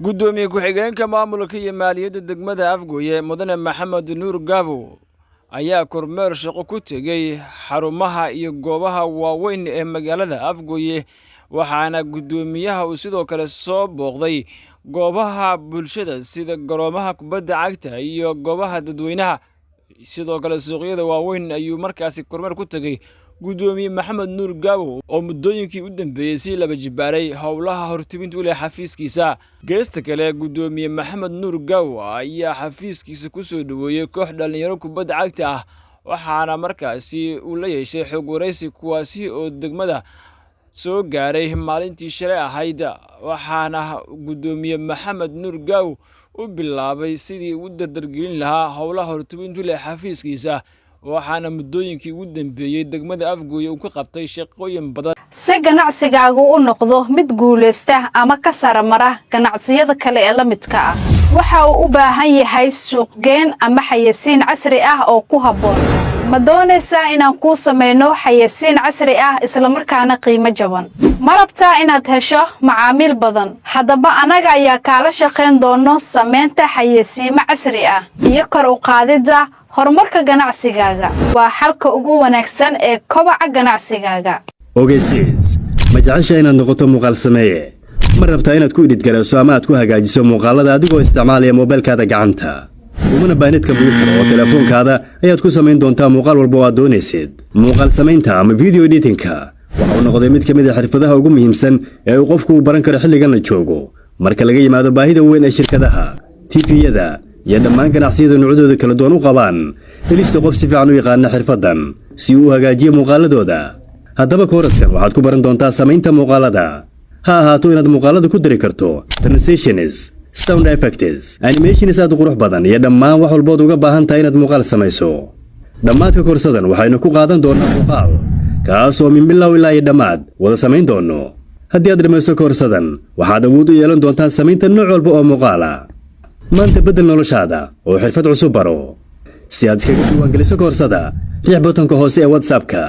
Guddoomiye ku-xigeenka maamulka iyo maaliyadda degmada Afgooye, Mudane Maxamed Nuur Gaabo, ayaa kormeer shaqo ku tegey xarumaha iyo goobaha waaweyn ee magaalada Afgooye, waxaana guddoomiyaha uu sidoo kale soo booqday goobaha bulshada sida garoomaha kubadda cagta iyo goobaha dadweynaha. Sidoo kale suuqyada waaweyn ayuu markaasi kormeer ku tegey Guddoomiye Maxamed Nuur Gaabo, oo muddooyinkii u dambeeyey si laba jibaaray howlaha hortibinta u leh xafiiskiisa. Geesta kale, Guddoomiye Maxamed Nuur Gaabo ayaa xafiiskiisa ku soo dhoweeyey koox dhallinyaro kubadda cagta ah, waxaana markaasi uu la yeeshay xog waraysi, kuwaasi oo degmada soo gaaray maalintii shalay ahayd, waxaana Guddoomiye Maxamed Nuur Gaawo u bilaabay sidii uu dardargelin lahaa howlaha hortibintu leh xafiiskiisa, waxaana muddooyinkii ugu dambeeyey degmada Afgooye uu ka qabtay shaqooyin badan. Si ganacsigaagu u noqdo mid guulaysta ama ka saramara ganacsiyada kale ee la midka ah, waxa uu u baahan yahay suuqgeyn ama xayeysiin casri ah oo ku habboon. Ma doonaysaa inaan kuu samayno xayeysiin casri ah islamarkaana qiimo jaban? Ma rabtaa inaad hesho macaamiil badan? Haddaba annaga ayaa kaala shaqayn doono samaynta xayeysiimo casri ah iyo kor u qaadidda horumarka ganacsigaaga. Waa xalka ugu wanaagsan ee kobaca ganacsigaaga. Ogeysiis: ma jecesha inaad noqoto muuqaal sameeye? Ma rabtaa inaad ku edit garayso ama aad ku hagaajiso muuqaalada adigoo isticmaalaya moobilkaada gacanta? Umana baahnid kombiyuutar, oo teleefoonkaada ayaad ku samayn doontaa muuqaal walba oo aad doonaysid. Muuqaal samaynta ama video editingka waxa uu noqday mid ka mid a xirfadaha ugu muhiimsan ee uu qofku uu baran karo xilligan la joogo, marka laga yimaado baahida weyn ee shirkadaha, TV-yada iyo dhammaan ganacsiyada noocyadooda kala duwan u qabaan helista qof si fiican u yaqaana xirfaddan si uu u hagaajiyo muuqaaladooda. Haddaba kooraskan waxaad ku baran doontaa samaynta muuqaalada, ha ahaato inaad muuqaalada ku dari karto transitions, sound effects, animations aad u qurux badan iyo dhammaan wax walbood uga baahan tahay inaad muuqaal samayso. Dhammaadka koorsadan waxaynu ku qaadan doonnaa muuqaal, kaasoo min bilow ilaa iyo dhammaad wada samayn doonno. Haddii aad dhammaysto koorsadan, waxaad awood u yeelan doontaa samaynta nooc walba oo muuqaala. Maanta beddel noloshaada oo xirfad cusub baro. Si aad iskaga diiwaangeliso koorsada, riix buttonka hoose ee WhatsAppka.